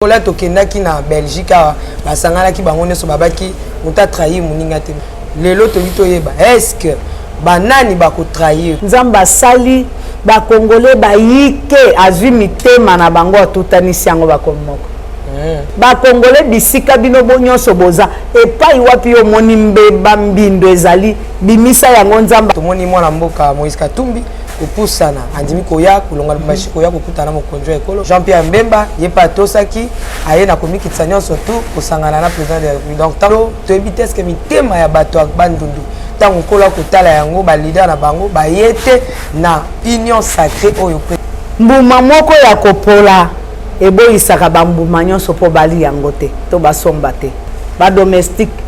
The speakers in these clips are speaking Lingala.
Lokola tokendaki na Belgique awa basanganaki bango nyonso babaki moto atrahir moninga te. Lelo tolingi toyeba est-ce que banani bakotrahir? Nzambe asali ba congolais bayike azwi mitema na bango atutanisi yango bakomi moko. Ba congolais bisika bino bo nyonso boza epai wapi yo omoni mbeba mbindo ezali bimisa yango Nzambe. Tomoni mwana mboka Moïse Katumbi kopusana andimi koya kolonga Lubumbashi koya kokutana na mokonzi wa ekolo Jean Pierre Mbemba ye mpe atosaki aye na komikitisa nyonso tu kosangana na président de la République. Donc tango toyebi te eske mitema ya bato ya Bandundu ntango nkolo akotala yango ba leader na bango baye te na union sacrée oyo mbuma moko ya kopola eboyisaka bambuma nyonso mpo bali yango te to basomba te. Ba domestique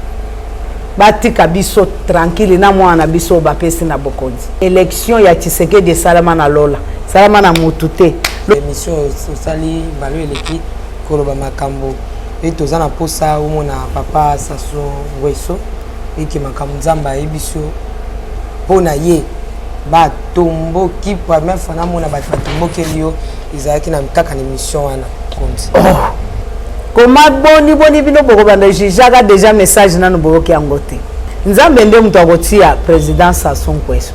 batika biso tranquille na mwana na biso oyo bapesi na bokonzi. Election ya Tshisekedi esalama na lola, esalama na mutu te. Emission osali mbala oyo eleki koloba makambo e toza na posa omona papa Sassou Nguesso eke makambo Nzambe ayebisi yo mpo na ye batomboki première fois namona bato batombokeli yo ezalaki na kaka na émission wana konzi. Oh. Koma boni boni bino bokobanda jugeaka deja message nanu boyoki yango te. Nzambe nde moto akotia president Sassou Nguesso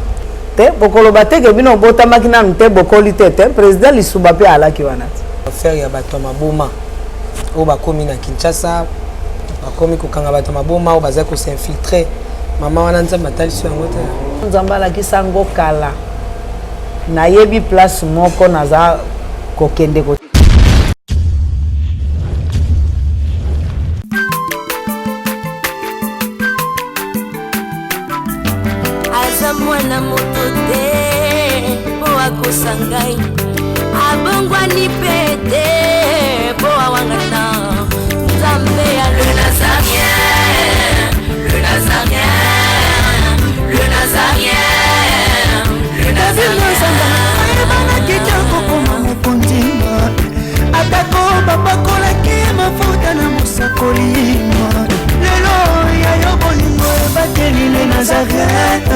te. Bokoloba te ke bino botamaki nanu te, bokoli te te. President Lisuba pe alaki wana te. Affaire ya bato ya maboma oyo bakomi na Kinshasa, bakomi kokanga bato ya maboma oyo bazali kosinfiltre. Mama wana Nzambe atalisi yango te. Nzambe alakisa yango kala. Nayebi place moko naza kokende ko aza mwana moto te mpo akosa ngai abongwani mpe te mpo awangana nzambe ya le nazarien le nazarien le nazarien le nazarien ayebanaki te akokoma mokonzi atako bapakolaki ye mafuta na mosakoli lelo ya yo bolingo ebateli le Nazareth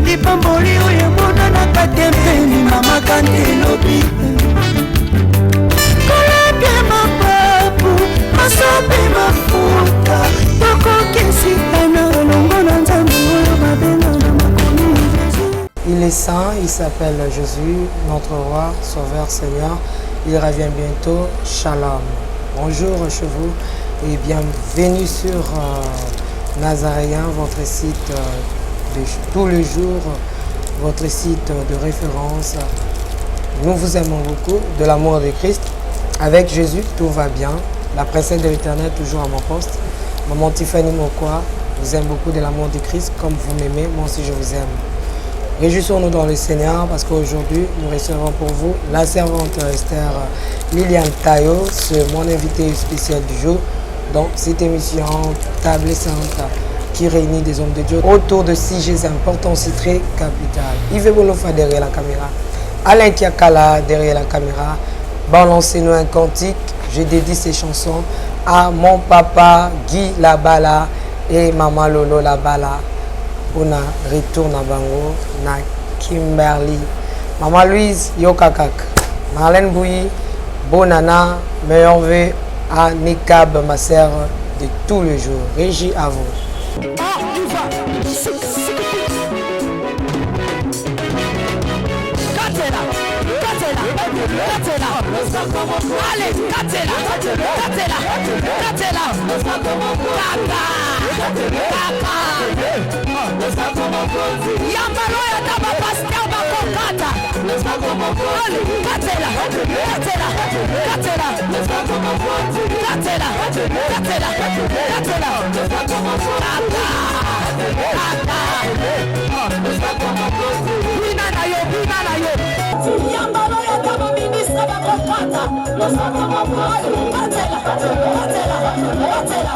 lipamboli oyo emonanaka te mpe limamaka nde elobi kolapia mapapu masope mafuta tokokesitana elongo na nzambe oyo babenga na makomi Jésus. Il est saint, il s'appelle Jésus, notre roi, sauveur, Seigneur. Il revient bientôt. Shalom. Bonjour chez vous et bienvenue sur Nazaréen, votre site de tous les jours, votre site de référence. Nous vous aimons beaucoup, de l'amour de Christ. Avec Jésus, tout va bien. La princesse de l'Éternel, toujours à mon poste. Maman Tiffany Mokwa vous aime beaucoup de l'amour de Christ, comme vous m'aimez, moi aussi je vous aime. Réjouissons-nous dans le Seigneur parce qu'aujourd'hui, nous recevons pour vous la servante Esther Liliane Tayo, c'est mon invité spécial du jour dans cette émission Table Sainte qui réunit des hommes de Dieu autour de sujets importants citrés capital. Yves Bolofa derrière la caméra, Alain Kiakala derrière la caméra. Balancez-nous un cantique. Je dédie ces chansons à mon papa Guy Labala et maman Lolo Labala. On a retour na bango na Kimberly. Maman Louise Yokakak, Marlène Bouilly, Bonana, meilleur vœu à Nikab, ma sœur de tous les jours. Régie à vous. Allez, katela, katela, katela, kaka, kaka. Yambalo ya taba pasteur bakokata. Allez, katela, katela, katela, katela, katela, katela, kaka, kaka. Bina na yo, bina na yo. Yambalo ya taba ministre bakokata. Allez, katela, katela, katela.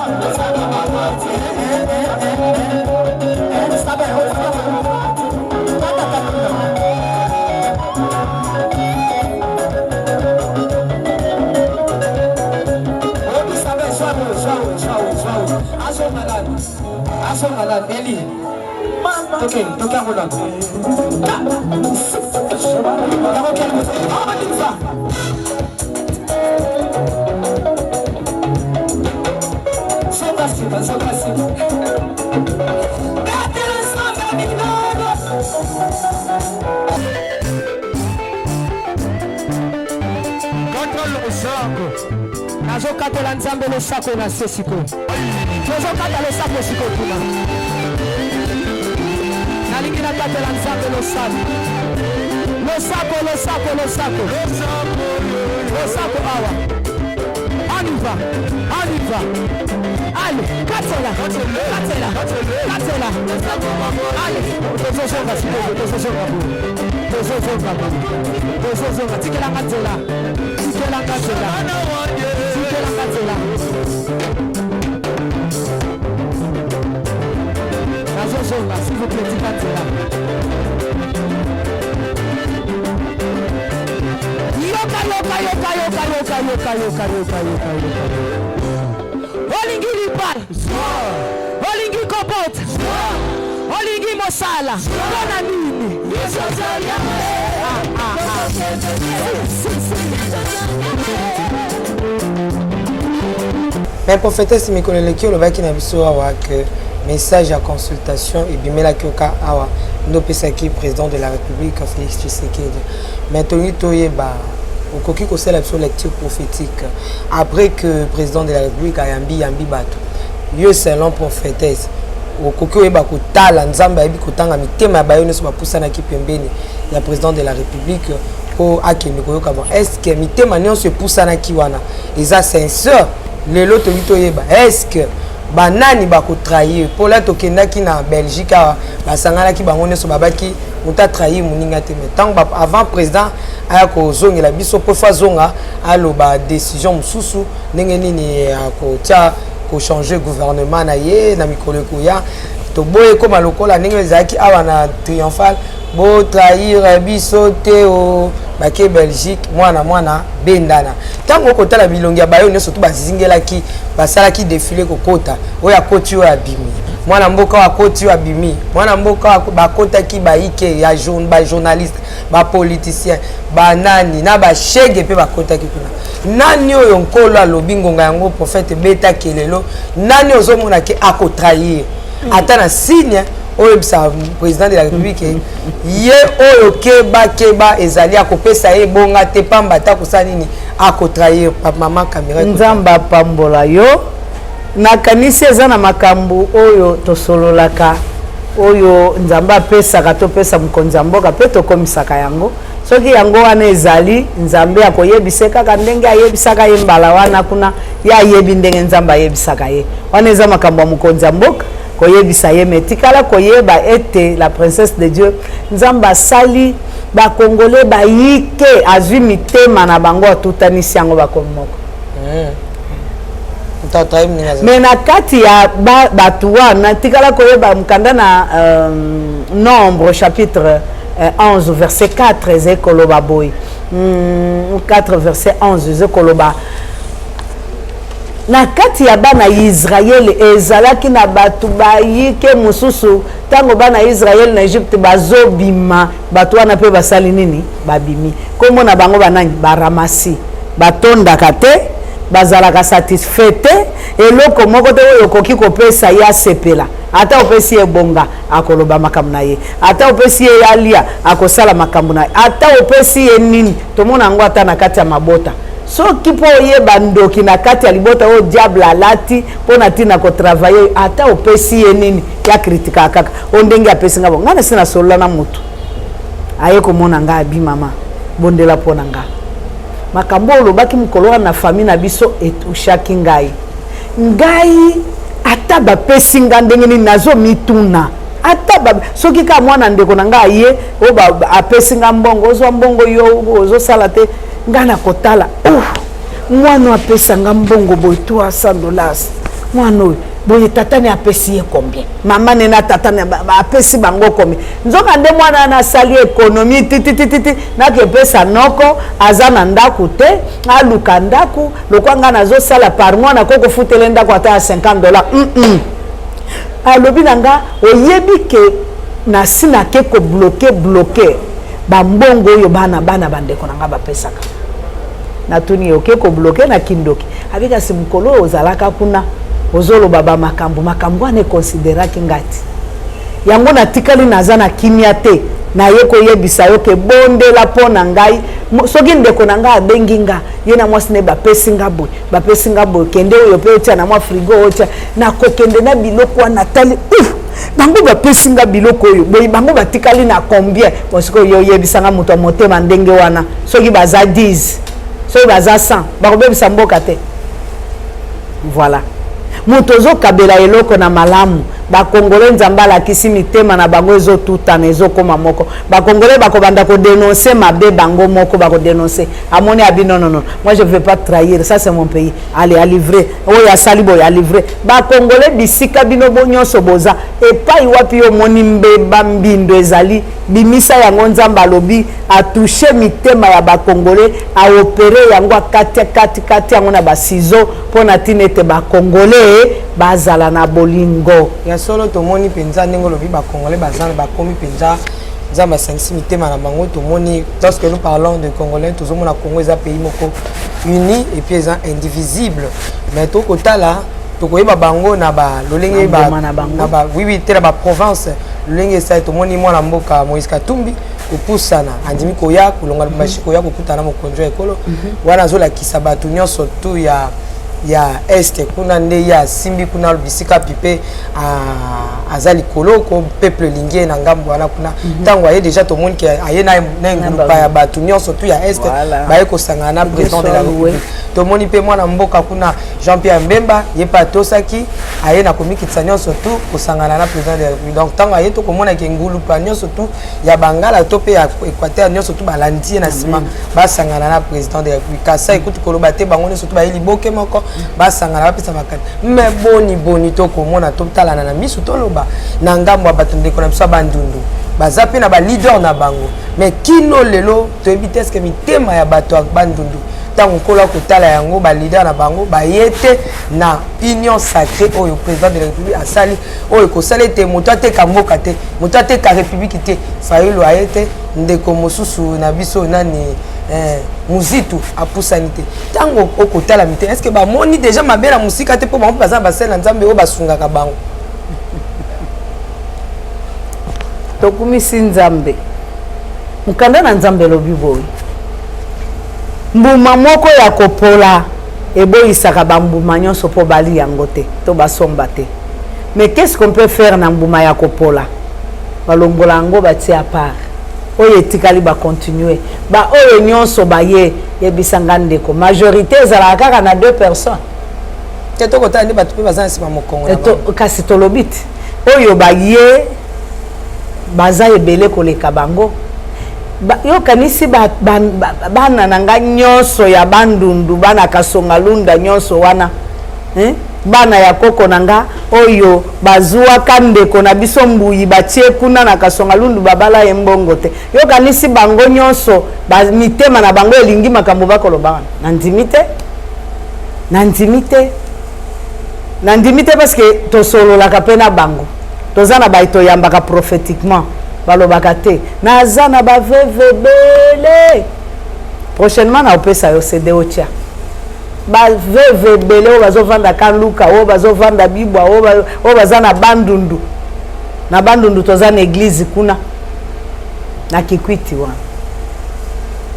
Nazokatela Nzambe losako na se sikoyo. Tozokata losako sikoyo kuna. Nalingi nakatela Nzambe losako. Losako, losako, losako. Losako awa. On y va, on y va. Allez, katela, katela, katela. Allez, tozozonga sikoyo, tozozonga boye. Tozozonga boye. Tozozonga, tikelanga nzela. Tikelanga nzela. Tikelanga nzela. Nazozonga, s'il vous plaît, tika nzela. Yoka, yoka, yoka, yoka, yoka, yoka, yoka, yoka, yoka, yoka. Olingi libala, olingi kobota, olingi mosala, mpona nini? Ah, ah, ah. Si, si, si. Mais prophétesse, mikolo eleki olobaki na biso awa que message ya consultation ebimelaki oka awa nde opesaki président de la République Félix Tshisekedi. Mais tolingi toyeba, okoki kosala biso lecture prophétique après que président de la République ayambi yambi bato, yo selon prophétesse okoki oyeba kotala, Nzambe ayebi kotanga mitema ya bayo nyonso bapusanaki pembeni ya président de la République mpo akende koyoka. Bon, est ce que mitema nyonso epusanaki wana eza sincère? Lelo tolingi toyeba, est ce que banani bakotrahir? Mpo la tokendaki na Belgique awa, basanganaki bango nyonso, babaki moto atrahir moninga te. Mais ntango avant président aya kozongela biso, mpo fo azonga aloba décision mosusu, ndenge nini akotia kochanger gouvernement na ye na mikolo ekoya, toboyi ekóma lokola ndenge ezalaki awa na Triomphal: botrahir biso te. O bake Belgique, mwana mwana bendana. Ntango okotala bilongi ya bayo nyonso to bazingelaki, basalaki défilé kokota, oyo akoti, oyo abimi, mwana mboka oyo akoti, oyo abimi, mwana mboka oyo bakotaki, bayike ya bajournaliste, bapoliticien, banani na bashege mpe bakotaki kuna. Nani oyo Nkolo alobi ngonga yango, prophète ebetaki lelo, nani ozomona ke akotrahir? Ata na signe oyebisa président de la République, ye oyo keba keba, ezali akopesa ye ebonga te, pamba te akosala nini, akotrahir. Mama caméra. Nzambe apambola yo. Nakanisi eza na makambo oyo tosololaka, oyo Nzambe apesaka, topesa mokonzi ya mboka mpe tokomisaka yango. Soki yango wana ezali, Nzambe akoyebisa kaka ndenge ayebisaka ye mbala wana kuna. Ye ayebi ndenge Nzambe ayebisaka ye. Wana eza makambo ya mokonzi ya mboka koyebisa ye. Me tikala koyeba ete la princesse de Dieu, Nzambe asali bakongole bayike, azwi mitema na bango, atutanisi yango, bakomi moko. Me na kati ya bato wana, tikala koyeba mokanda na Nombre chapitre 11 verset 4 ezali koloba boye, 4 verset 11 ezali koloba: na kati ya bana Israele ezalaki na bato bayike mosusu. Ntango bana Israele na Egypte bazobima, bato wana mpe basali nini? Babimi. Nkombo na bango banani? Baramasi. Batondaka te, bazalaka satisfait te. Eloko moko te oyo okoki kopesa ye asepela. Ata opesi ye bonga, akoloba makambo na ye. Ata opesi ye alia, akosala makambo na ye. Ata opesi ye nini, tomona yango ata na kati ya mabota. Soki mpo oyeba ndoki na kati ya libota oyo diable alati mpo na ntina kotravailler, ata opesi ye nini, ya kritikaka kaka o ndenge apesi nga. Bo ngai nasi nasolola na motu, aye komona ngai, abi: "Mama, bondela mpo na nga. Makambo oyo olobaki mokolo wana na famille na biso etouchaki ngai. Ngai ata bapesi nga ndenge nini, nazomituna ata soki kaka mwana ndeko na ngai aye oyo apesi nga mbongo, ozwa mbongo yo ozosala te. Ngai na kotala, oh, mwana oyo apesa nga mbongo boye, 300 dollars, mwana oyo boye, tata ne apesi ye combien? Mama ne na tata ne apesi bango combien?" Nzoka nde mwana wana asali économie titititi, nakepesa noko aza na ndako te, aluka ndako. Lokwa ngai nazosala par mois, nakoki kofutela ndako ata ya 50 dollars. Alobi na nga: "Oyebi ke nasi nake kobloquer bloquer bambongo oyo bana bana bandeko na nga bapesaka." Natuni ye: "Oke kobloquer na kindoki?" Abi: "Kasi mokolo oyo ozalaka kuna, Ozoloba ba makambo, makambo wana econsideraki ngai te. Yango natikali naza na kimia te. Naye koyebisa yo ke bondela mpo na ngai. Soki ndeko na ngai abengi nga, ye na mwasi na ye bapesi nga boye, bapesi nga boye, kende oyo mpe otia na mwa frigo otia. Nakokende na biloko wana, natali, ouf, bango bapesi nga biloko oyo boye, bango batikali na combien? Bon, sikoyo yo oyebisa nga moto ya motema ndenge wana, soki baza 10, soki baza 100, bakobebisa mboka te. Voilà. Moto ozokabela eloko na malamu, ba Congolais Nzambe alakisi mitema na bango ezotutana, ezokoma moko. Ba Congolais bakobanda ko denoncer mabe bango moko, bako denoncer. Amoni abi non non non, moi je veux pas trahir, ça c'est mon pays. Allez, à livrer. Oyo asali boye, à livrer. Ba Congolais bisika bino bo nyonso boza, epai wapi yo omoni mbeba mbindo ezali, bimisa yango. Nzambe alobi a toucher mitema ya ba Congolais, a opérer yango, akati kati kati yango na ba ciseaux mpo na ntina ete ba Congolais bazala na bolingo. Ya solo, tomoni mpenza ndenge olobi, bacongolais baza bakomi mpenza, Nzambe asangisi mitema na bango. Tomoni, lorsque nous parlons de Congolais, tozomona Congo eza pays moko uni et puis eza indivisible. Mais tokotala, tokoyeba bango na balolenge Bambuma na bango. Na ba, oui, te, na baprovince lolenge esali. Tomoni mwana mboka Moïse Katumbi kopusana, andimi koya kolonga Lubumbashi, koya kokutana na mokonzi ya ekolo wana. Azolakisa bato nyonso tu ya Est kuna nde ye asimbi kuna bisika pipe aza likolo ko peuple elingi ye na ngambo wana kuna. Ntango aye déjà, tomoni ke aye na engulupa ya bato nyonso tu ya Est, baye kosangana na président de la République. Tomoni mpe mwana mboka kuna Jean Pierre Mbemba, ye mpe atosaki, aye na komikitisa nyonso tu kosangana na président de la République. Donc ntango aye, tokomonaki engulupa nyonso tu ya Bangala to mpe ya Équateur nyonso tu balandi ye na nsima, basangana na président de la République. Kasai kutu koloba te, bango nyonso tu baye liboke moko, basangana, bapesa makati. Mais boni boni tokomona, totalana na misu, toloba na ngambo ya bato, ndeko na biso ya Bandundu baza mpe na baleader na bango, mais kino lelo toyebi te eske mitema ya bato ya Bandundu, ntango Nkolo akotala yango, baleader na bango baye te na union sacrée oyo président de la République asali, oyo ekosala ete moto ateka mboka te, moto ateka république te. Fayulu aye te, ndeko mosusu na biso nani, Muzitu apusani te. Ntango okotala mitema, est ce que bamoni déjà mabe na mosika te, mpo bango mpe baza na basali na Nzambe oyo basungaka bango? Tokumisi Nzambe. Mokanda na Nzambe elobi boye: mbuma moko ya kopola eboyisaka bambuma nyonso mpo bali yango te to basomba te. Mais qu'est-ce qu'on peut faire na mbuma ya kopola? Balongola yango, batie à part, oyo etikali bacontinue. Baoyo nyonso baye, yebisa nga ndeko, majorité ezalaka kaka na deux personnes? Te, tokotala nde bato mpe baza na nsima mokongo na bango. Kasi tolobi te oyo baye baza ebele koleka bango. Yokanisi bana na ngai nyonso ya Bandundu, bana Kasonga Lunda nyonso wana, eh? Bana ya koko na nga oyo bazwaka ndeko na biso Mbuyi, batie kuna na Kasonga Lundu, babala ye mbongo te. Yokanisi bango nyonso mitema na bango elingi makambo bakoloba wana? Nandimi te, nandimi te, nandimi te, parce que tosololaka mpe na bango, toza na baye toyambaka prophétiquement, balobaka te. Naza na baveuve ebele. Prochainement naopesa yo CD otia baveuve ebele oyo bazovanda Kaluka, oyo bazovanda Bibwa, oyo baza na Bandundu. Na Bandundu toza na église kuna na Kikwiti wana.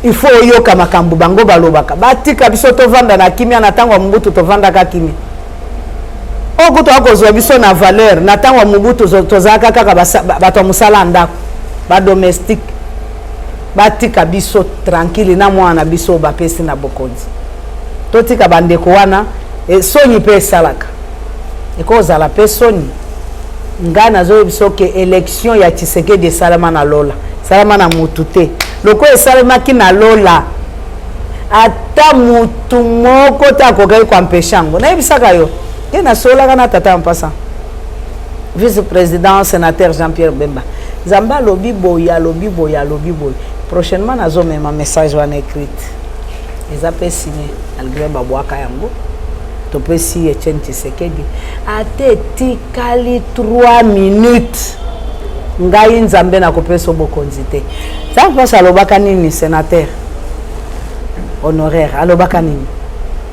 Il faut oyoka makambo bango balobaka. Batika biso tovanda na kimia. Na ntango ya Mobutu tovandaka kimia. Oyo kutu akozwa biso na valeur. Na ntango ya Mobutu tozalaka kaka bato ya mosala ya ndako, badomestique. Batika biso tranquille na mwana na biso oyo bapesi na bokonzi. Totika bandeko wana. Soni mpe esalaka, ekozala mpe soni. Ngai nazoyebi soki élection ya Tshisekedi esalama na lola, esalama na mutu te. Lokola esalemaki na lola, ata mutu moko te akokaki koempêcher yango. Nayebisaka yo te, nasololaka na tata ya mpasa, vice président sénateur Jean Pierre Bemba. Nzambe alobi boye, alobi boye, alobi boye. Prochainement nazomema message wana écrite, eza mpe signé, malgré babwaka yango. Topesi Etienne Tshisekedi ate etikali 3 minutes, ngai Nzambe nakopesa bokonzi te. Nzambe mpasi alobaka nini? Sénateur honoraire alobaka nini?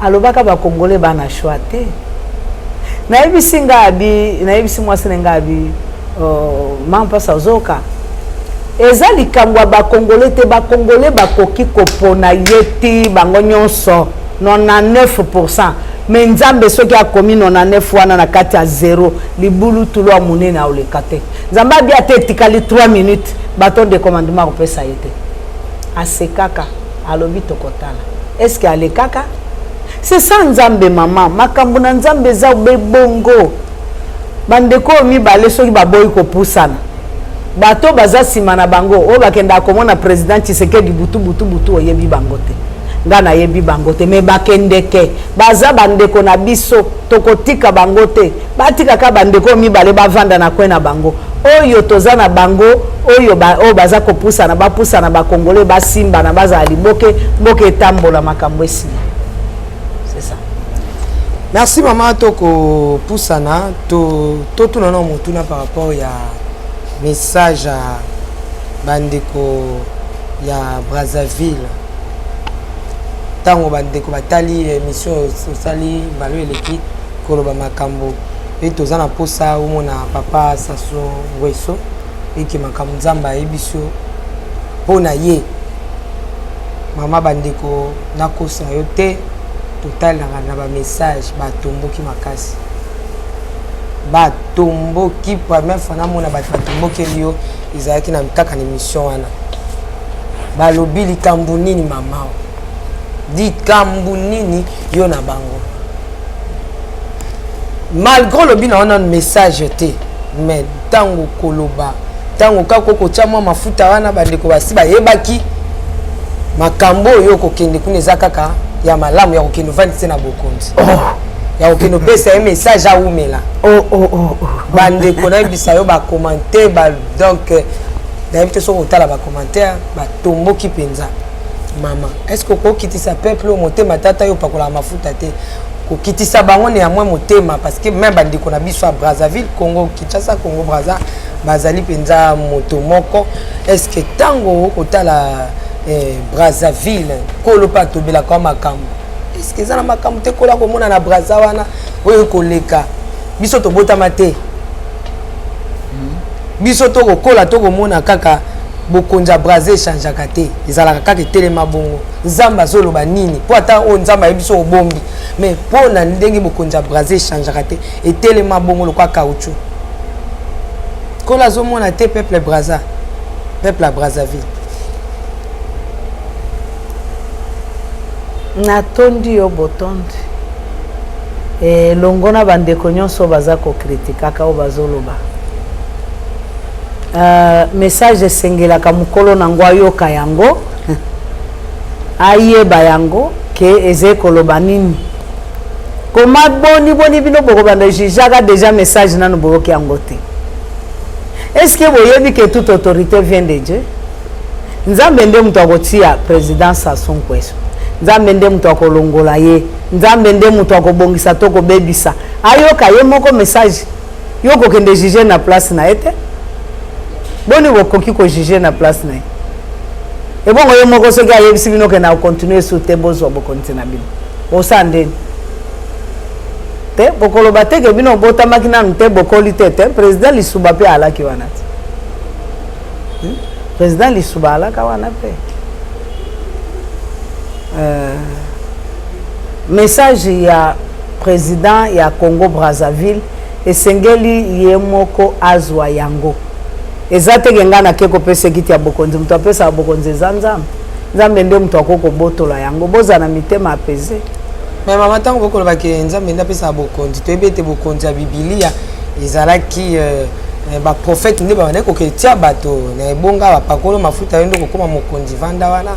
Alobaka bakongole bana choix te. Nayebisi nga abi, nayebisi mwasi na nga abi, oh, mama mpasa ozoka. Eza likambo ya ba Congolais te, ba Congolais bakoki kopona ye ti bango nyonso 99%, mais Nzambe soki akomi 99 wana na kati ya 0, libulu tulu ya monene aoleka te. Nzambe abi ata etikali 3 minutes, baton de commandement akopesa ye te. Asekaka, alobi tokotala. Est-ce que alekaka? C'est ça Nzambe maman, makambo na Nzambe eza be bongo. Bandeko oyo mibale soki baboyi kopusana, bato baza nsima na bango oyo bakendaka komona président Tshisekedi butu butu butu, oyebi bango te, nga nayebi bango te, me bakendeke baza bandeko na biso, tokotika bango te. Batikaka bandeko oyo mibale bavanda na kwe na bango, oyo toza na bango, oyo oyo baza kopusana, bapusana, bakongole basimbana, bazala liboke, mboka etambola, makambo esila. C'est ça. Merci maman, tokopusana totuna na motuna par rapport ya message ya bandeko ya Brazzaville. Ntango bandeko batali émission osali balo eleki koloba makambo e toza na posa omona papa Sassou Nguesso eke makambo Nzambe ayebi biso mpo na ye. Mama, bandeko nakosa yo te, totalelaka na bamessage, batomboki makasi, batomboki. Première fois namona bato batombokeli yo ezalaki na kaka na émission wana. Balobi likambo nini mama, likambo nini yo na bango? Malgré olobi na wana message te, mais ntango koloba, ntango kaka okotya mwa mafuta wana, bandeko basi bayebaki makambo oyo okokende kuna eza kaka ya malamu ya kokende ovandi te na bokonzi, ya kokende opesa ye message awumela. Oh. Bandeko nayebisa yo, bacommentaire ba, donc nayebi te soki otala bacommentaire, batomboki mpenza. Mama, est ce que okokitisa peuple oyo motema? Tata, yo opakolaka mafuta te, kokitisa bango néanmoins motema, parce que même bandeko na biso ya Brazzaville, Congo Kinshasa, Congo Brazza, bazali mpenza moto moko. Est ce que ntango okotala Brazzaville, kolo mpe atobelaka wa makambo, est ce que eza na makambo te kola komona na Braza wana oyo koleka biso tobotama te, biso tokokola, tokomona kaka bokonzi ya Braza echangeaka te, ezalaka kaka etelema bongo? Nzambe azoloba nini? Mpo ata oyo Nzambe ayebi biso obombi, mais mpo na ndenge bokonzi ya Braza echangeaka te, etelema bongo lokwa caoutchouc, kola azomona te peuple Braza, peuple ya Brazzaville? Natondi yo botondi elongo na bandeko nyonso baza kokritikaka oyo bazoloba. Message esengelaka mokolo nango ayoka yango, ayeba yango ke ezali koloba nini. Koma boni boni bino bokobanda jugeaka déjà message nano boyoki yango te? Est ce que boyebi ke toute autorité vient de Dieu? Nzambe nde moto akotia président Sassou Nguesso, Nzambe nde moto akolongola ye, Nzambe nde moto akobongisa to kobebisa. Ayoka ye moko message. Yo kokende juge na place na ye te. Boni bokoki kojuge na place na ye? Ebongo ye moko soki ayebisi bino ke na continue su te, bozwa bokonzi na bino, osala ndeni te? Bokoloba te ke bino obotamaki nanu te, bokoli te te. Président Lisuba mpe alaki wana te, Président Lisuba alaka wana mpe. Message ya président ya Congo Brazzaville esengeli ye moko azwa yango. Eza teke ngai nake kopesa ekiti ya bokonzi. Moto apesaka bokonzi eza Nzambe. Nzambe nde moto akoki kobotola yango. Bozala na mitema apese. Mais mama, ntango bokolobaki Nzambe nde apesaka bokonzi, toyebi ete bokonzi ya Bibilia ezalaki baprofete nde babandaki koketia bato na ebonga, bapakolo mafuta, yo nde kokóma mokonzi, vanda wana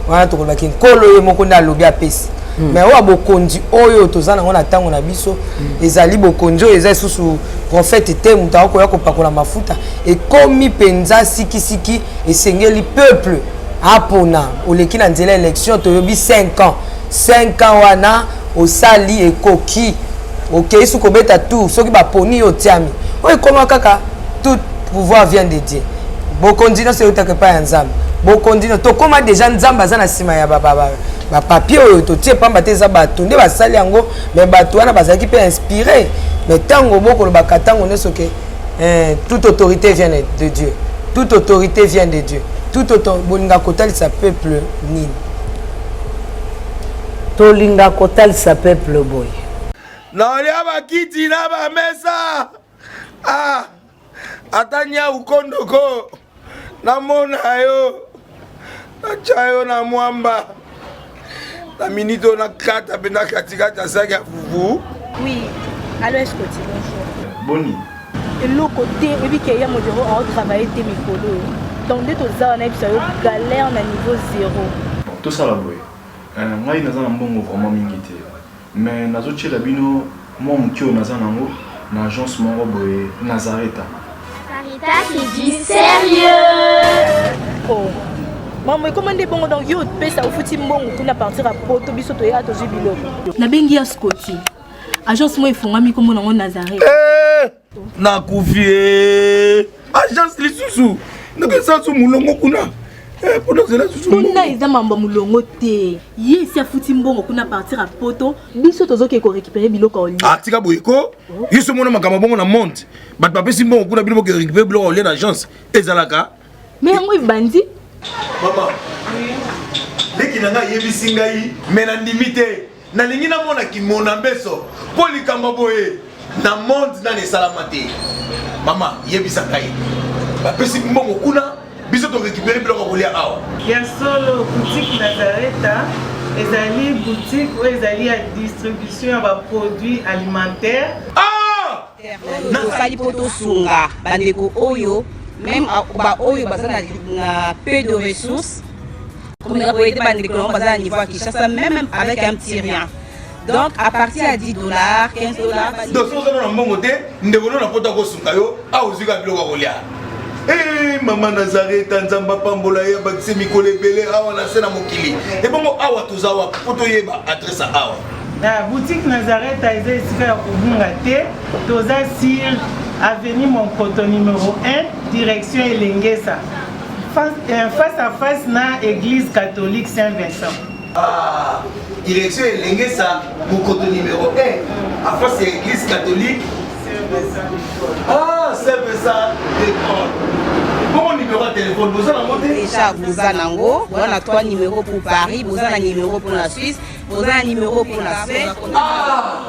wana. Tokolobaki Nkolo ye moko nde alobi apesi. Mais oyo ya bokonzi oyo toza nango na ntango na biso ezali bokonzi oyo eza lisusu prophète te moto akoya kopakola mafuta. Ekomi mpenza sikisiki, esengeli peuple apona. Oleki na nzela élection, toyobi 5 ans, 5 ans wana osali ekoki, okei su kobeta tour, soki baponi yo, otiami. Oyo ekoma kaka tout pouvoir vient de Dieu, bokonzi nyonso eutaka epai ya Nzambe. Bokonzi nyonso tokóma déjà Nzambe aza na nsima ya bapapier oyo totie pamba te. Eza bato nde basali yango, mais bato wana bazalaki mpe inspiré Mais ntango bokolobaka ntango nyonso ke eh, toute autorité vient de Dieu, toute autorité vient de Dieu, toute autorité, bolinga kotalisa peuple nini? Tolinga kotalisa peuple boye. Nalia bakiti na bamesa ah, ata nyau kondoko namona yo natya yo na mwamba na minute oyo nakata mpe na katikati ya saki ya fufu. Oui, allo Escoti, bonjour. Boni? Eloko te, oyebi ke ya modero aotravaille te mikolo oyo. Donc nde toza wana yebisa yo galère na niveau zéro. Bon, tosala boye. Euh, ngai naza na mbongo vraiment mingi te. Mais nazotiela bino mwa moke oyo naza nango na agence moko boye Nazareta. Nazareta, c'est du sérieux! Oh. Maman, ekoma nde bongo donc yo opesa ofuti mbongo kuna partir ya poto biso toyaka tozwi biloko. Nabengi ya Scotty. Agence moko efongwami nkombo nango Nazareth. Eh, nakufi eh. Agence lisusu nakesa su molongo kuna eh, mpona ozela susu kuna eza mambo ya molongo te ye esi afuti mbongo kuna partir ya poto biso tozoke korécupere biloko ya olia ah, tika boye ko yo so omona makambo bongo na monde bato bapesi mbongo kuna bino boke récupere biloko ya olia na agence ezalaka me yango ebandi mama leki na ngai ayebisi ngai me nandimi te Nalingi namona kimona mbeso mpo likambo boye na monde nani esalama te. Mama yebisa ngai, bapesi mbongo kuna, biso to récupérer biloko ya kolia awa. Ya solo, boutique Nazareta ezali boutique oyo ezali ya distribution ya ba produits alimentaires. Ah! Tosali mpo tosunga bandeko oyo meme baoyo baza na peu de ressources komeka koyede bandeko nango baza na niveau ya Kinshasa meme avec un petit rien. Donc à partir ya 10 dollars, 15 dollars. Donc soki oza na mbongo te, ndeko no na poto akosunga yo, awa ozwi kaka biloko ya kolia. Hey, eh, mama Nazareta, Nzambe apambola ye, abakise mikolo ebele awa na se na mokili. Ebongo awa toza wapi mpo toyeba adresse ya awa? Na boutique Nazareta eza esika ya kobunga te, toza sur avenue Monkoto numero 1 direction Elengesa. Face, euh, face à face na église catholique Saint-Vincent. Ah, direction Elengesa, Mokoto numéro 1, à face ya église catholique Saint-Vincent. Ah, Saint-Vincent de Paul. Bongo numéro ya téléphone, boza nango te? Déjà boza nango, boza na 3 numéros pour Paris, boza na numéro pour la Suisse, boza na numéro pour la Suède. Ah!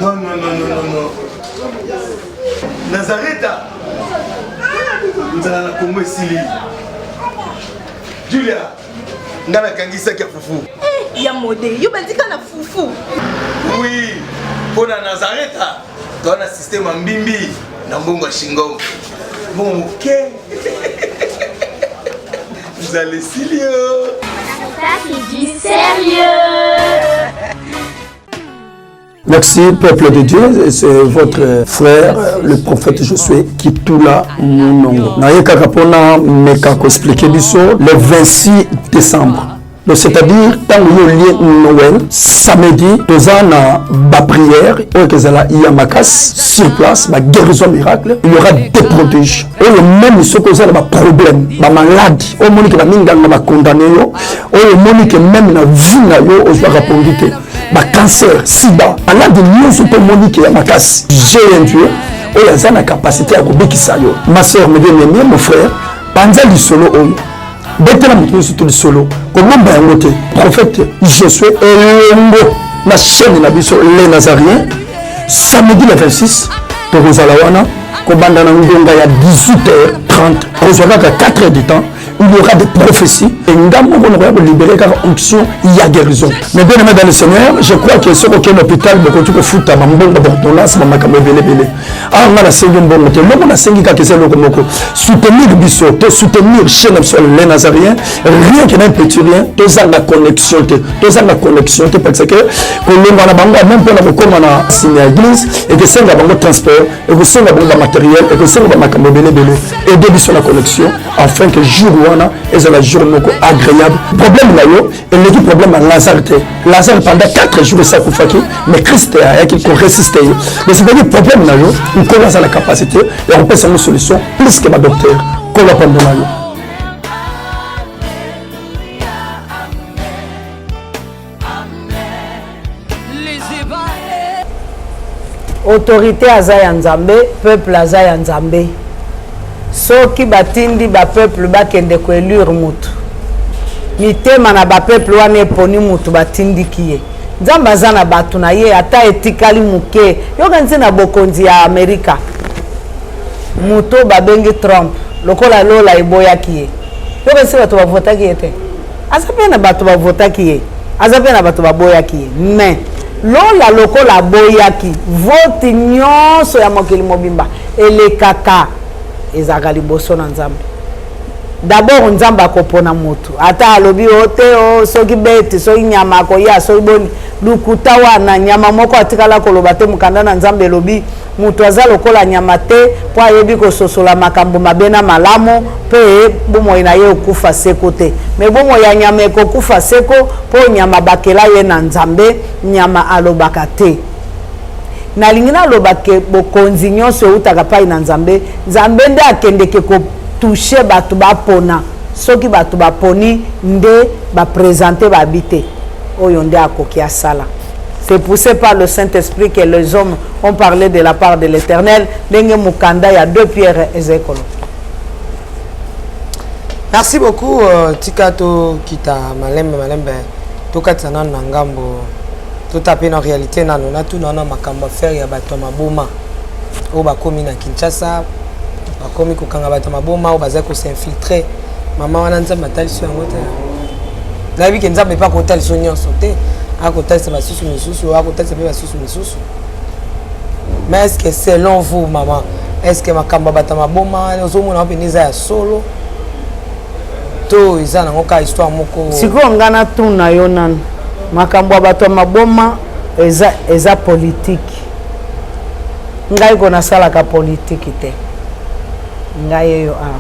Non, non, non, non, non, non. Nazareta nzala na kongo esili julia nga nakangisaki ya fufu eh, ya mode yo bandika na fufu oui mpo na nazareta toa na systeme ya mbimbi na mbongo ya shingom mbongo moke nzala esili yo. Ça, c'est du sérieux! Merci peuple de Dieu, c'est votre frère le prophète Josué Kitula Munongo. Naye kaka pona meka ko expliquer biso le 26 décembre. Donc c'est-à-dire ntango yo olie Noël samedi toza na ba prière oyo ekozala ya makasi sur place ba guérison miracle, il y aura des prodiges oyo meme soki oza na ba problème ba malade oyo omoni ke baminganga ba condamne yo oyo omoni ke meme na vie na yo ozwaka pongi te ba cancer sida malade nyonso mpe omoni ke ya makasi j'ai un dieu oyo aza na capacité ya kobikisa yo. Ma soeur, mes bien aimé, mon frère, panza lisolo oyo, betela moto nyonso to lisolo, kobomba yango te. Prophète Josué elongo na chaîne na biso les Nazariens, samedi le 26 tokozala wana kobanda na ngonga ya 18h30, kozwa kaka 4 heures du temps. Il y aura des prophéties et nga moko nakoya kolibere kaka onction ya guérison. Mais bien aimé dans le Seigneur, je crois que soki okende hôpital bokoki kofuta bambongo baordonnance bamakambo ebele ebele. Awa nga nasengi mbongo te, eloko nasengi kaka eza eloko moko, soutenir biso, to soutenir chaîne na biso les Nazariens, rien que na petit rien. Tozanga connexion te, tozanga connexion te, parce que kolongwa na bango même mpona kokóma na nsima ya église ekosenga bango transport, ekosenga bango bamatériel, ekosenga bamakambo ebele ebele. Aide biso na connexion afin que jour wana ezala jour moko agréable. Problème na yo eleki problème ya Lazare te. Lazare pendant 4 jours esi akufaki, mais Christ ayaki koresiste ye. Mais c'est-à-dire problème na yo, Nkolo aza na capacité ya kopesa yango solution plus que badocteur. Nkolo apambola yo. Autorite aza ya Nzambe, peuple aza ya Nzambe. Soki batindi ba peuple bakende ko elure mutu, mitema na ba peuple wana eponi mutu batindiki ye. Nzambe aza na bato na ye ata etikali moke. Yoka nti na bokonzi ya Amerika, moto babengi Trump lokola lola eboyaki ye. Yoka nti bato bavotaki ye te. Aza mpe na bato bavotaki ye, aza mpe na bato baboyaki ye. Mais lola lokola aboyaki vote nyonso ya mokili mobimba elekaka ezalaka liboso na Nzambe. D'abord Nzambe akopona motu, ata alobi o te o soki bete soki nyama akoya soki boni lukuta wana nyama moko atikala koloba te. Mokanda na Nzambe elobi moto aza lokola nyama te mpo ayebi kososola makambo mabe na malamu mpe bomoi na ye okufa seko te. Me bomoi ya nyama ekokufa seko mpo nyama bakela ye na Nzambe, nyama alobaka te. Nalingi naloba ke bokonzi nyonso eutaka pai na Nzambe. Nzambe nde akendeke kotouche bato bapona. Soki bato baponi nde bapresente babi te oyo nde akoki asala. C'est poussé par le Saint-Esprit que les hommes ont parlé de la part de l'Éternel. Ndenge mokanda ya 2 Pierre ezali koloba. Merci beaucoup euh, tika tokita malembe malembe tokatisa nano na ngambo totape na réalité nano natuna wana makambo affaire ya bato ya maboma oyo bakomi na Kinshasa, bakomi kokanga bato ya maboma oyo bazali kosinfiltre. Mama wana Nzambe atalisi yango te. Nayebi ke Nzambe mpe akotalisa nyonso te, akotalisa basusu misusu, akotalisa mpe basusu misusu. Mais est ce que selon vous mama, est ce que makambo ya bato ya maboma wana ozomona mpenza eza ya solo to eza nango kaka histoire moko? Sikoyo nga natuna yo nanu, makambo ya bato ya maboma eza, eza politike. Ngai ko nasalaka politike te, ngai eyo awa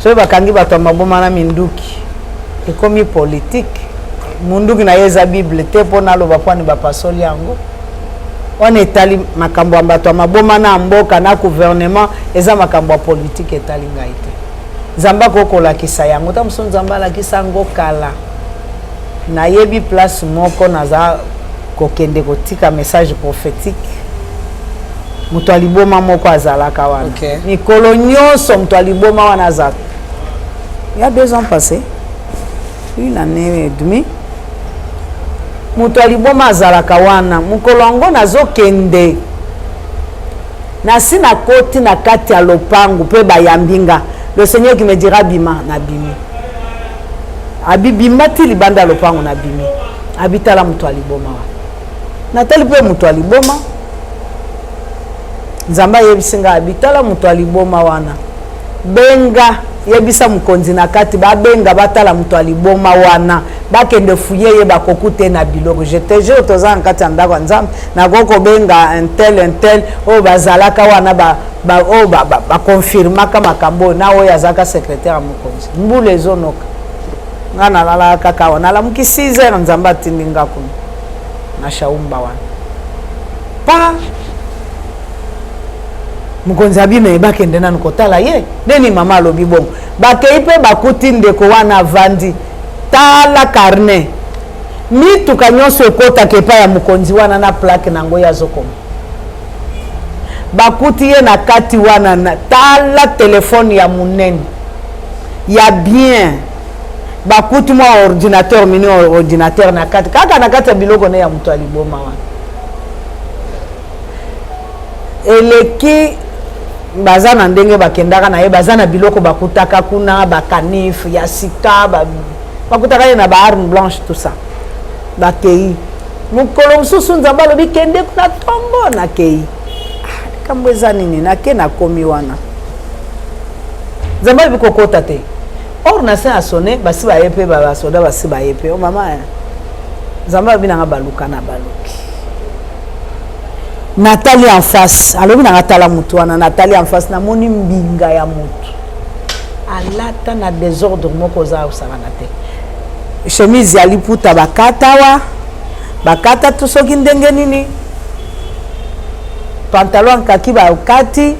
soki bakangi bato ya maboma na minduki ekomi politike. Munduki na ye eza bible te mpo naloba mpo ani bapasoli yango wana. Etali makambo ya bato ya maboma na mboka na gouvernement, eza makambo ya politike, etali ngai te. Nzambe akoki kolakisa yango ta mosusu, Nzambe alakisa yango kala. Nayebi place moko naza kokende kotika message prophétique, moto ya liboma moko azalaka wana. Mikolo nyonso moto ya liboma wana azalaka. Il y a 2 ans passé, une année et demie, moto ya liboma azalaka wana. Mokolo yango nazokende, nasi nakoti na kati ya lopangu mpe bayambi nga. Le Seigneur qui me dira bima, nabimi. Abi bima ti libanda ya lopango, nabimi. Abi tala moto ya liboma wana. Natali mpe moto ya liboma. Nzambe ayebisi nga, abi tala moto ya liboma wana, benga, yebisa mokonzi na kati babenga batala moto ya liboma wana, bakende fuye ye, bakoku te na biloko. Je te jure, toza na kati ya ndako ya Nzambe, nakoki kobenga un tel, un tel oyo bazalaka wana, oyo bakonfirmaka makambo oyo, na oyo azalaka secrétaire ya mokonzi. Mbula ezonoka, nga nalalaka kaka awa. Nalamuki 6 heures, Nzambe atindi nga kuna na shaumba wana pa mokonzi abime, bakende nanu kotala ye ndeni. Mama alobi bongo, bakei mpe bakuti ndeko wana avandi. Tala carnet, mituka nyonso ekotaka epai ya mokonzi wana na plaque nango ye azokoma. Bakuti ye na kati wana na, tala telefone ya monene ya bien, bakuti mwa ordinateur, mini ordinateur na kati, kaka na kati ya biloko ne ya moto ya liboma wana. Eleki baza na ndenge bakendaka na ye, baza na biloko bakutaka kuna, bakanif ya sika, bakutaka ye na baarme blanche, tout ça. Bakei mokolo mosusu, Nzambe alobi kende kuna ntongo. Nakei, likambo eza nini? Nake, nakomi wana, Nzambe alobi kokota te. Or na se asone, basi baye mpe basoda, basi baye mpe o mama. Nzambe alobi nanga baluka na baluki. Natali en face, alobi nanga tala motu wana. Natali en face, namoni mbinga ya motu alata na désordre moko oza osakana te. Chemise ya liputa bakata awa, bakata tu soki ndenge nini, pantalon kaki bakati.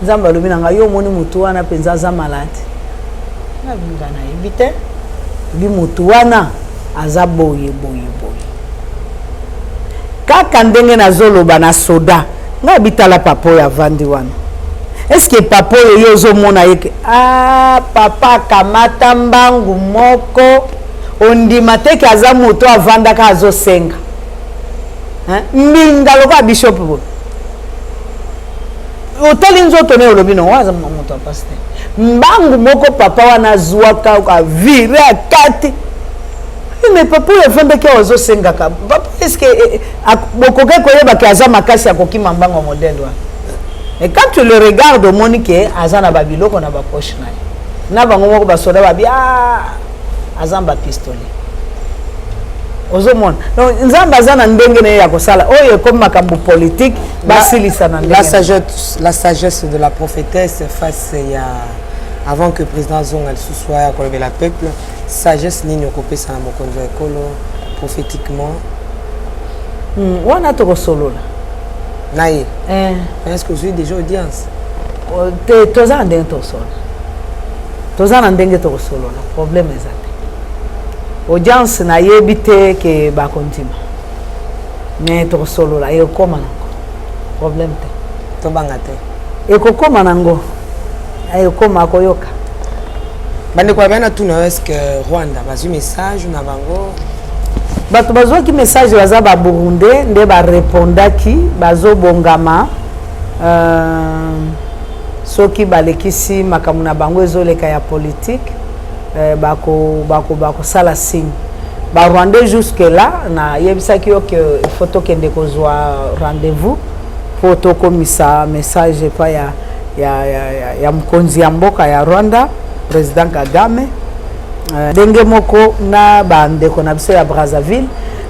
Nzambe alobi na ngai, yo omoni motu wana mpenza aza malade? Nabinga, nayebi te. Bi motu wana aza boye boye boye. Kaka ndenge nazoloba na soda, ngai bitala papa oyo avandi wana. Est-ce que papa oyo yo ozomona ye ke ah papa akamata mbangu moko ondima te ke aza moto avandaka azosenga hein? Mbinga lokola bishop boye otali nzoto naye olobi no aza moto ya mpasi te. Mbangu moko papa wana azwaka avire akati mais papa oyo afandaki awa azosengaka papa est-ce que eh, eh, bokoki koyeba ke aza makasi akokima mbango modèle wana? Mais quand tu le regardes, omoni ke aza na babiloko na bapoche na ye. Na bango moko basoda babi ah, aza na bapistolet. Ozomona, donc Nzambe aza na ndenge na ye ya kosala. Oyo ekomi makambo politique, basilisa na ndenge. La sagesse de la prophétesse face ya avant que président azonga lisusu aya kolobela peuple, sagesse nini okopesa na mokonzi ya ekolo prophétiquement? Wana tokosolola na ye eh. Est-ce que ozwi déjà audience? Te, toza na ndenge tokosolola, toza na ndenge tokosolola, problème eza te. Audience nayebi te ke bakondima, mais tokosolola, ekokóma nango, problème te. Tobanga te. Ekokóma nango, ekokóma, akoyoka. Bandeko ya bana tuna yo, est ce que Rwanda bazwi message na bango? Bato bazwaki message baza Baburundais nde barepondaki, bazobongama. Soki balekisi makambo na bango ezoleka ya politique, bakosala bako, bako signe. Barwandais jusque là nayebisaki yo ke il faut tokende kozwa rendez-vous mpo tokomisa message epai ya mokonzi ya mboka ya Rwanda, président Kagame. Ndenge moko na bandeko na biso ya Brazzaville,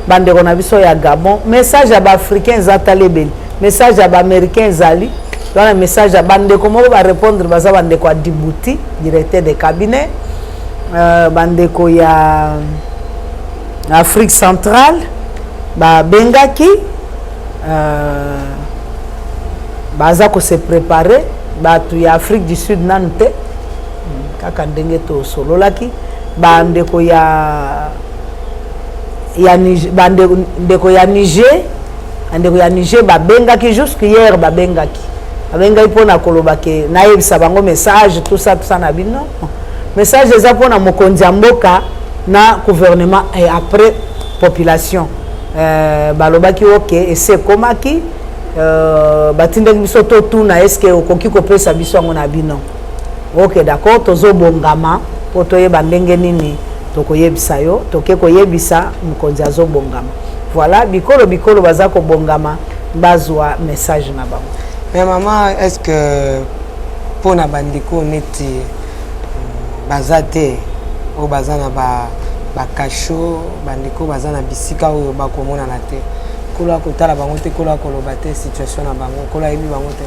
bandeko na biso ya Gabon, message ya Baafricain eza tala ebele, message ya Baaméricain ezali wana, message ya bandeko moko barépondre baza bandeko ya Djibouti, directeur de cabinet, bandeko ya Afrique centrale babengaki, baza kose préparer. Bato ya Afrique du Sud nanu te, kaka ndenge tosololaki, bandeko ya bandeko ya Niger, bandeko ya Niger babengaki jusque hier, babengaki mpona koloba ke nayebisa bango message, tout ça, tout ça. Na bino message eza mpona mokonzi ya mboka na gouvernement et après population. Balobaki ok, esi ekomaki, batindaki biso totuna est-ce okoki kopesa biso yango na bino. Ok, d'accord, tozobongama mpo toyeba ndenge nini tokoyebisa yo. Toke koyebisa mokonzi, azobongama. Voilà, bikolo bikolo baza kobongama bazwa message na bango. Mais mama, est ce que mpona bandeko neti baza te, oyo baza na bakasho, bandeko baza na bisika oyo bakomonana te, Nkolo akotala bango te? Nkolo akoloba te situation na bango? Nkolo ayebi bango te?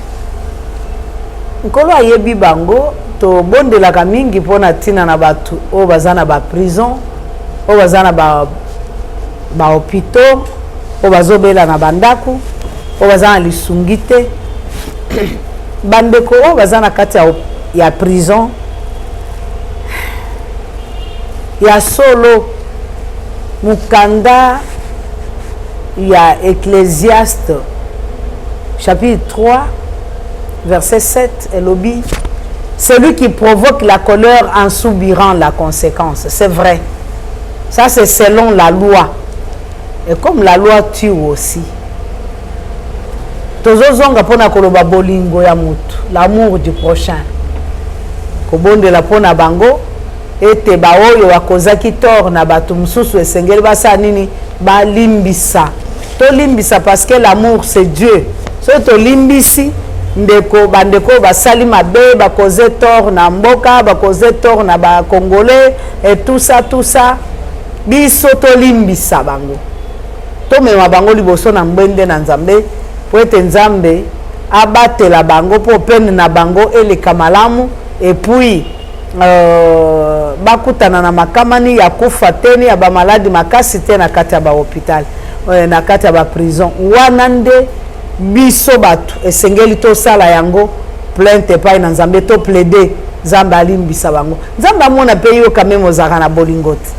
Nkolo ayebi bango. Tobondelaka mingi mpona ntina na bato oyo baza na baprison, oyo baza na bahôpitaux, oyo bazobela na bandako, oyo baza na lisungi te. Bandeko oyo baza na kati ya prison, ya solo, mokanda ya Ecclésiaste chapitre 3 verset 7 elobi: "Celui qui provoque la colère en subira la conséquence." C'est vrai, ça c'est selon la loi, et comme la loi tue aussi, tozozonga mpona koloba bolingo ya motu, l'amour du prochain, kobondela mpona bango ete baoyo bakozaki tort na bato mosusu esengeli basala nini? Balimbisa. Tolimbisa parce que l'amour, c'est Dieu. Soki tolimbisi ndeko, bandeko oyo basali mabe, bakoze tort na mboka, bakoze tort na Bacongolais et tout ça, tout ça, biso tolimbisa bango, tomema bango liboso na ngbende na Nzambe po ete Nzambe abatela bango mpo pene na bango eleka malamu, et puis bakutana na makamani ya kufa te ni ya bamaladi makasi te na kati ya bahôpital, na kati ya baprison wana. Nde biso bato esengeli tosala yango plainte epai na Nzambe, toplaide Nzambe alimbisa bango. Nzambe amona mpe yo quand même ozalaka na bolingo te.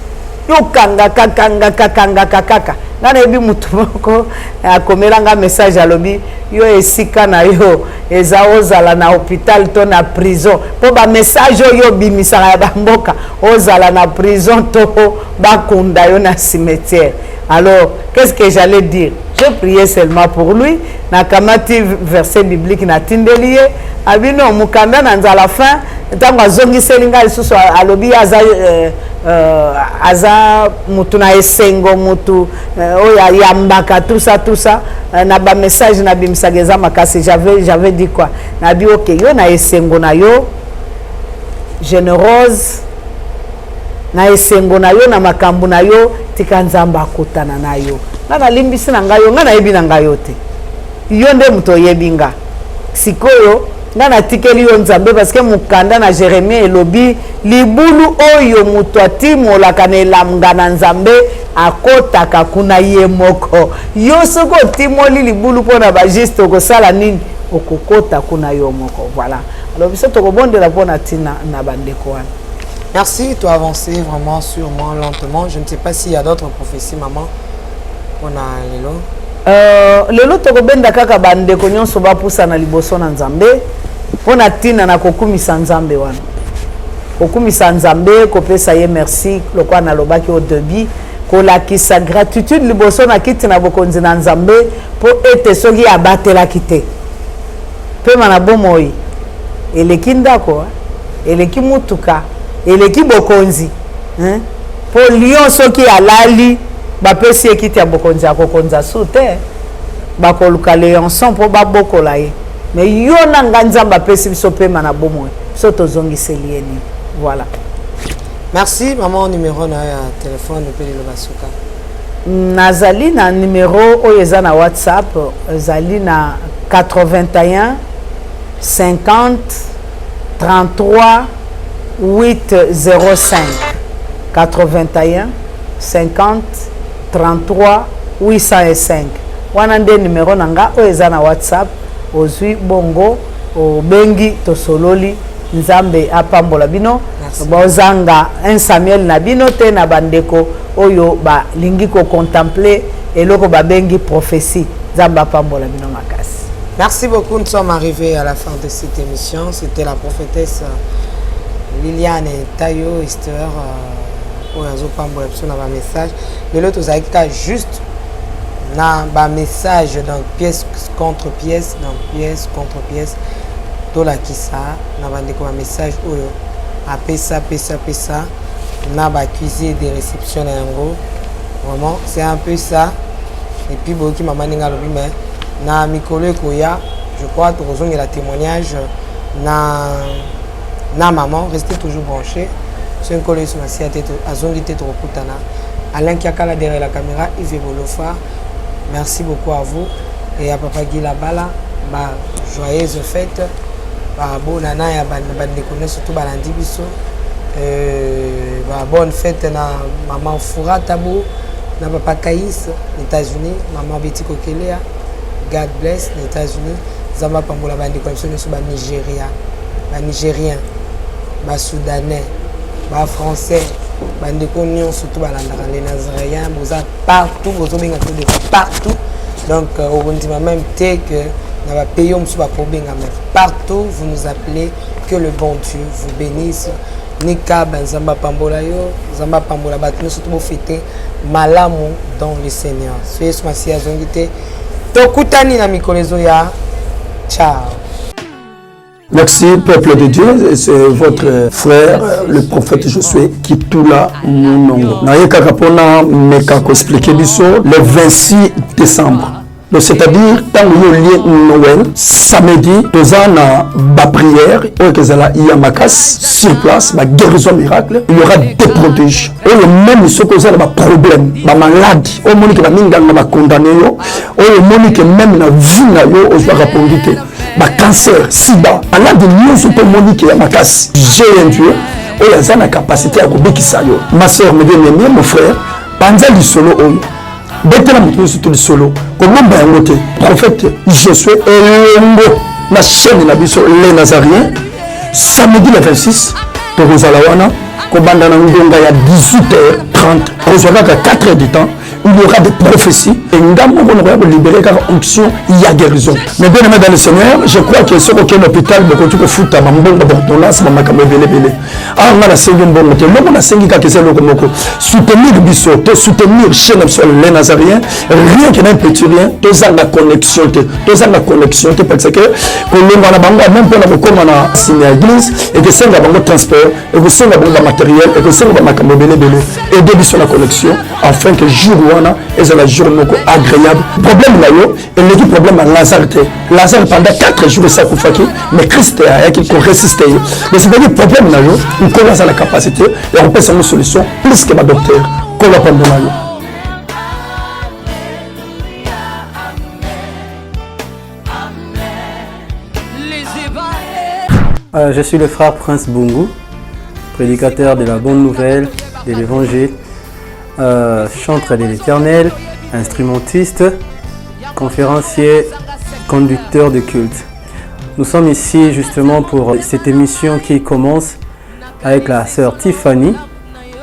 Yo kangaka kangaka kangaka kaka. Nga nayebi mutu moko akomela nga message alobi yo esika na yo eza ozala na hôpital to na prison mpo ba message oyo obimisaka ya bamboka ozala na prison to bakunda yo na cimetière. Alors, qu'est-ce que j'allais dire? Je priais seulement pour lui. Nakamati verset biblique natindeli ye. Abino mukanda na nzala fin ntango azongiseli ngai lisusu alobi aza euh, euh, aza mutu na esengo mutu euh, oyo ayambaka tout ça tout ça euh, na ba message nabimisaka eza makasi. J'avais j'avais dit quoi? Nabi ok yo na esengo na yo généreuse na esengo na yo na makambo na yo tika Nzambe akutana na yo. Nga nalimbisi na ngai yo, nga nayebi na ngai yo te, yo nde moto oyebi nga. Sikoyo nga natikeli yo Nzambe parce que mokanda na Jeremie elobi libulu oyo moto atimolaka na elamga na Nzambe akotaka kuna ye moko. Yo soki otimoli libulu mpo na bajuste okosala nini? Okokota kuna yo moko. Voilà, alors biso tokobondela mpo na ntina na bandeko wana. Merci, tu as avancé vraiment sûrement lentement. Je ne sais pas s'il y a d'autres prophéties, maman. On a lelo. Euh, lelo tokobenda kaka bandeko nyonso bapusana liboso na Nzambe mpo na ntina na kokumisa Nzambe wana. Kokumisa Nzambe, kopesa ye merci lokola nalobaki au début, kolakisa gratitude liboso na kiti na bokonzi na Nzambe mpo ete soki abatelaki te pema na bomoi eleki ndako, eleki mutuka, eleki bokonzi hein? Po lion soki alali bapesi ye kiti ya bokonzi akokonza su te, bakoluka leonson mpo babokola ye. Mais yo na nga Nzambe apesi biso pema na bomoi, biso tozongiseli ye nini? Voilà. Merci maman, numéro na ya téléphone pe liloba suka. Nazali na numéro oyo eza na WhatsApp, ezali na 81 50 33 805 81 50 33 805 wana nde numero na nga oyo eza na WhatsApp. Ozwi bongo obengi tosololi. Nzambe apambola bino. Bozanga un Samuel na bino te na bandeko oyo balingi kocontemple eloko babengi prophétie. Nzambe apambola bino makasi. Merci beaucoup, nous sommes arrivés à la fin de cette émission. C'était la prophétesse Liliane Tayo Esther oyo azopambola biso na bamessage. Lelo tozalaki kaka juste na bamessage, donc pièce contre pièce, donc pièce contre pièce, tolakisa na bandeko bamessage oyo apesa pesa pesa na baaccusé de réception na yango. Vraiment c'est un peu ça. Et puis boyoki mama ndenge alobi, mais na mikolo ekoya je crois tokozongela témoignage na na maman. Restez toujours branchés. Soki Nkolo Yesu Masiya te azongi te, tokokutana. Alain Kiakala derrière la caméra, Yves Bolofa, merci beaucoup à vous et à papa Guy Labala. Ba joyeuse fête, ba bonana ya bandeko nyonso to balandi biso. Ba bonne fête na maman Foura Tabo, na papa Kaïs aux États-Unis, maman Betty Kokelea, God bless aux États-Unis. Nzambe apambola bandeko na biso nyonso ba Nigeria, ba Nigériens, ba Soudanais, ba Français, bandeko nyonso to balandaka les Nazaréens. Boza partout, bozobenga to de partout. Donc okondima même te que na ba pays oyo mosusu bakobenga, mais partout vous nous appelez. Que le bon Dieu vous bénisse. Nika Nzambe apambola yo, Nzambe apambola bato nyonso to bofete malamu dans le Seigneur. So Yesu Masiya azongi te, tokutani na mikolo ezoya. Ciao. Merci peuple de Dieu, c'est votre frère le prophète Josué Kitula Munongo. Naye kaka pona meka ko expliquer biso le 26 décembre. Donc c'est-à-dire tango yo lié Noël samedi toza na ba prière oyo kezala ya makasi sur place, ba guérison miracle, il y aura des prodiges. Oyo même soki oza na ba problème, ba malade, oyo omoni ke ba minganga ba condamné yo, oyo omoni ke même na vie na yo ozwaka pongi te, ba cancer, sida, malade nyonso to omoni ke ya makasi, j'ai un Dieu oyo aza na capacité ya kobikisa yo. Ma soeur, mes bien-aimés, mon frère, panza lisolo oyo, betela moto nyonso to lisolo, kobomba yango te. Prophète Josué elongo na chaîne na biso Les Nazariens, samedi le 26. Tokozala wana kobanda na ngonga ya 18h30, kozwa kaka 4 heures du temps. Il y aura des prophéties et nga moko nakoya kolibere kaka onction ya guérison. Mais bien aimé dans le Seigneur, je crois que soki okende hôpital, bokoki kofuta bambongo, baordonnance, bamakambo ebele ebele. Awa nga nasengi mbongo te. Eloko nasengi kaka eza eloko moko: soutenir biso, to soutenir chaîne na biso Les Nazaréens, rien que na petit rien. Tozanga connexion te, tozanga connexion te, parce que kolongwa na bango même mpona kokóma na nsima ya église ekosenga bango transport, ekosenga bango bamatériel, ekosenga bamakambo ebele ebele. Aide biso na connexion afin que jour wana ezala jour moko agréable. Problème na yo eleki problème ya Lazare te. Lazare, pendant 4 jours esi akufaki, mais Christ ayaki koressusciter ye. Mais c'est-à-dire, problème na yo, Nkolo aza na capacité ya kopesa yango solution plus que badocteur. Nkolo apambola yo. Je suis le frère Prince Bungu, prédicateur de la bonne nouvelle, de l'évangile, chantre de l'Éternel, instrumentiste, conférencier, conducteur de culte. Nous sommes ici justement pour cette émission qui commence avec la sœur Tiffany,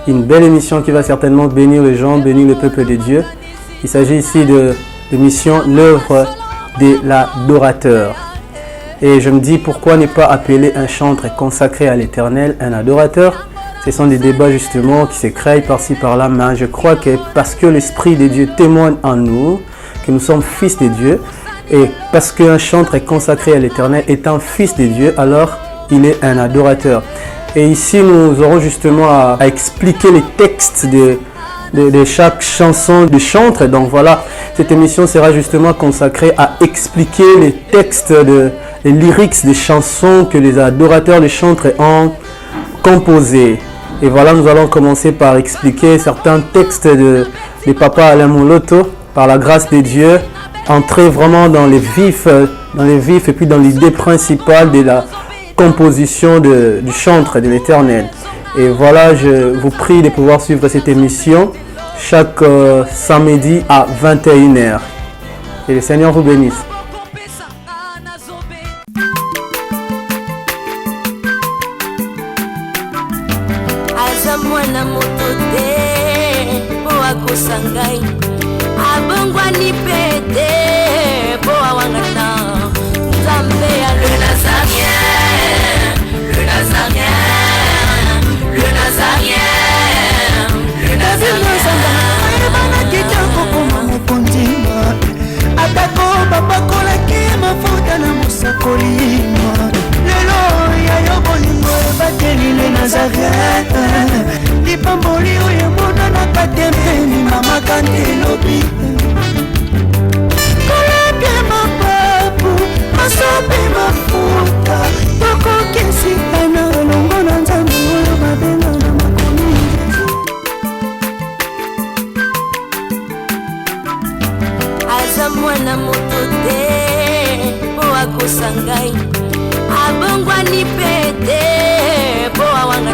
une belle émission qui va certainement bénir les gens, bénir le peuple de Dieu. Il s'agit ici de l'émission L'œuvre de l'adorateur. Et je me dis, pourquoi ne pas appeler un chantre consacré à l'Éternel un adorateur? Ce sont des débats justement qui se créent par-ci par-là, mais je crois que parce que l'Esprit de Dieu témoigne en nous, que nous sommes fils de Dieu, et parce qu'un chantre est consacré à l'Éternel, étant fils de Dieu, alors il est un adorateur. Et ici, nous aurons justement à expliquer les textes de chaque chanson du chantre. Donc voilà, cette émission sera justement consacrée à expliquer les textes, les lyrics des chansons que les adorateurs des chantres ont composés. Et voilà, nous allons commencer par expliquer certains textes de Papa Alain Moloto, par la grâce de Dieu, entrer vraiment dans les vifs et puis dans l'idée principale de la composition du chantre de l'Éternel. Et voilà, je vous prie de pouvoir suivre cette émission chaque samedi à 21h. Et le Seigneur vous bénisse. Aza mwana moto te mpo akosa ngai, abongwani mpe te mpo awangana. Nzambe ya le Nazarien, le Nazarien, le Nazarien, le Nazarien. Ayebanaki te kokoma mokonzi, atako bapakolaki mafuta na mosakoli. Lelo ya yo bolingo ebateli le Nazaret, lipamboli oyo emonanaka te mpeni mamaka nde elobi kolapie mapapu masope mafuta tokokesika na elongo na Nzambe oyo babenga na makomi. Aza mwana moto te mpo akosa ngai, abongwani mpe te mpo awanga.